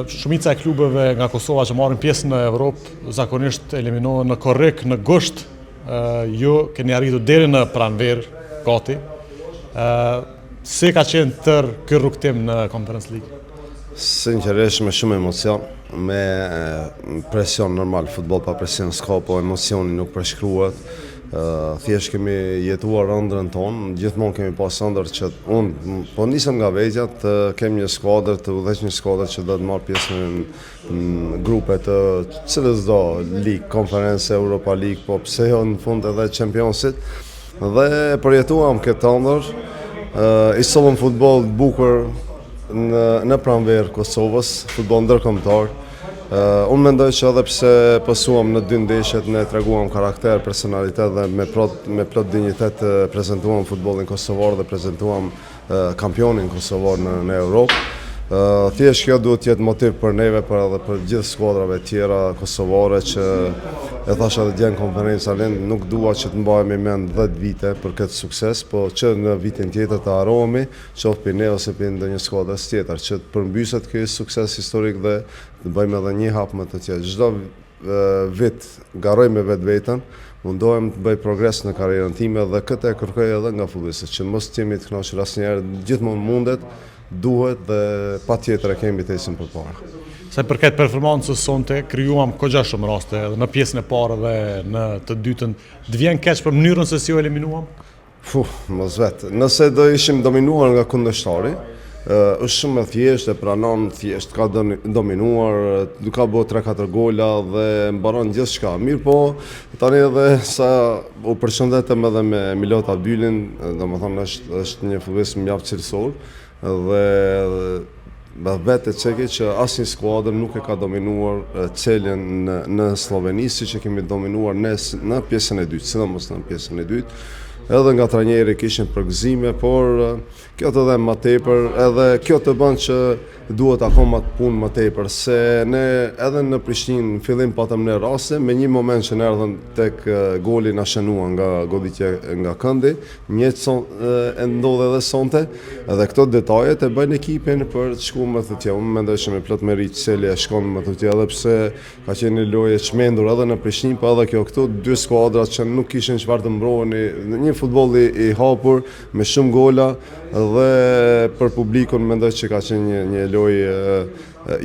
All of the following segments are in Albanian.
Shumica e klubeve nga Kosova që marrin pjesë në Evropë zakonisht eliminohen në korrik, në gusht. Ju keni arritur deri në pranverë gati. Si ka qenë tërë ky rrugëtim në Conference League? Sinqerisht me shumë emocion, me presion normal, futboll pa presion s'ka, po emocioni nuk përshkruhet. Thjesht kemi jetuar ëndrrën tonë, gjithmonë kemi pas ëndërr që unë po nisem nga vetja të kem një skuadër, të udhëheq një skuadër që do të marrë pjesë në, në grupe të cilës do ligë, Conference, Europa League, po pse jo në fund edhe Championsit. Dhe përjetuam këtë ëndërr, i sollëm futboll të bukur në në pranverë Kosovës, futboll ndërkombëtar. Uh, unë mendoj që edhe pse pësuam në dy ndeshjet, ne treguam karakter, personalitet dhe me plot, me plot dinjitet prezentuam futbollin kosovar dhe prezentuam uh, kampionin kosovar në, në Europë. Uh, thjesht kjo duhet të jetë motiv për neve, për edhe për gjithë skuadrave tjera kosovare që e thash edhe dje në konferencë Arlind, nuk dua që të mbahemi mend 10 vite për këtë sukses, po që në vitin tjetër të harrohemi, qoftë për ne ose për ndonjë skuadrës tjetër, që të përmbyset ky sukses historik dhe të bëjmë edhe një hap më të tjerë. Çdo vit garoj me vetveten, mundohem të bëj progres në karrierën time dhe këtë e kërkoj edhe nga futbollistët, që mos të jemi të kënaqur asnjëherë, gjithmonë mundet, duhet dhe patjetër e kemi të ecim përpara. Sa i përket performancës sonte, krijuam goxha shumë raste edhe në pjesën e parë dhe në të dytën. Të vjen keq për mënyrën se si u eliminuam? Fuh, mos vet. Nëse do ishim dominuar nga kundërshtari, është shumë e thjeshtë, e pranon thjesht, ka dominuar, ka bërë 3-4 gola dhe mbaron gjithçka. Mirë po, tani edhe sa u përshëndetëm edhe me Milot Avdylin, domethënë është është një futbollist mjaft cilësor dhe Dhe vetë e ceki që asnjë skuadër nuk e ka dominuar Celjen në, në Slloveni, siç e kemi dominuar ne në pjesën e dytë, sidomos në pjesën e dytë. Edhe nga trajneri kishin përgëzime, por kjo të dhe më tepër, edhe kjo të bën që duhet akoma të punë më tepër, se ne edhe në Prishtinë në fillim patëm ne raste, me një moment që ne erdhëm tek goli na shënuan nga goditja nga këndi, Njëjtë son, e ndodh edhe sonte, edhe këto detajet e bëjnë ekipin për të shkuar më tutje. Unë mendoj që me plot meritë Celje e shkon më tutje, edhe pse ka qenë një lojë e çmendur edhe në Prishtinë, po edhe kjo këtu dy skuadra që nuk kishin çfarë të mbronin, një futboll i hapur me shumë gola dhe për publikun mendoj që ka qenë një një lojë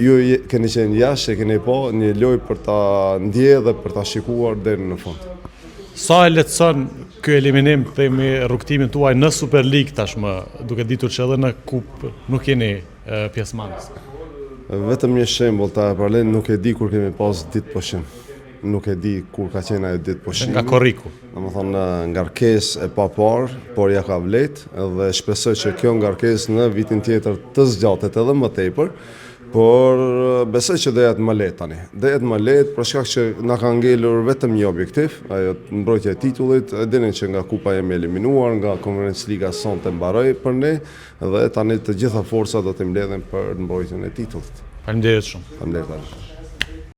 ju keni qenë jashtë, e keni pa një lojë për ta ndjerë dhe për ta shikuar deri në fund. Sa e lehtëson ky eliminim, themi, rrugëtimin tuaj në Superligë tashmë, duke ditur që edhe në kupë nuk jeni pjesëmarrës? Vetëm një shembull ta jap Arlind, nuk e di kur kemi pas ditë pushim. Nuk e di kur ka qenë ajo ditë pushimi. Nga korriku. Domethënë ngarkesë e paparë, por ja ka vlejt dhe shpresoj që kjo ngarkesë në vitin tjetër të zgjatet edhe më tepër. Por besoj që do jetë më lehtë tani. Do jetë më lehtë për shkak që na ka ngelur vetëm një objektiv, ajo mbrojtja e titullit. E dini që nga kupa jemi eliminuar, nga Conference Liga sonte mbaroi për ne dhe tani të gjitha forcat do të mbledhen për mbrojtjen e titullit. Faleminderit shumë. Faleminderit.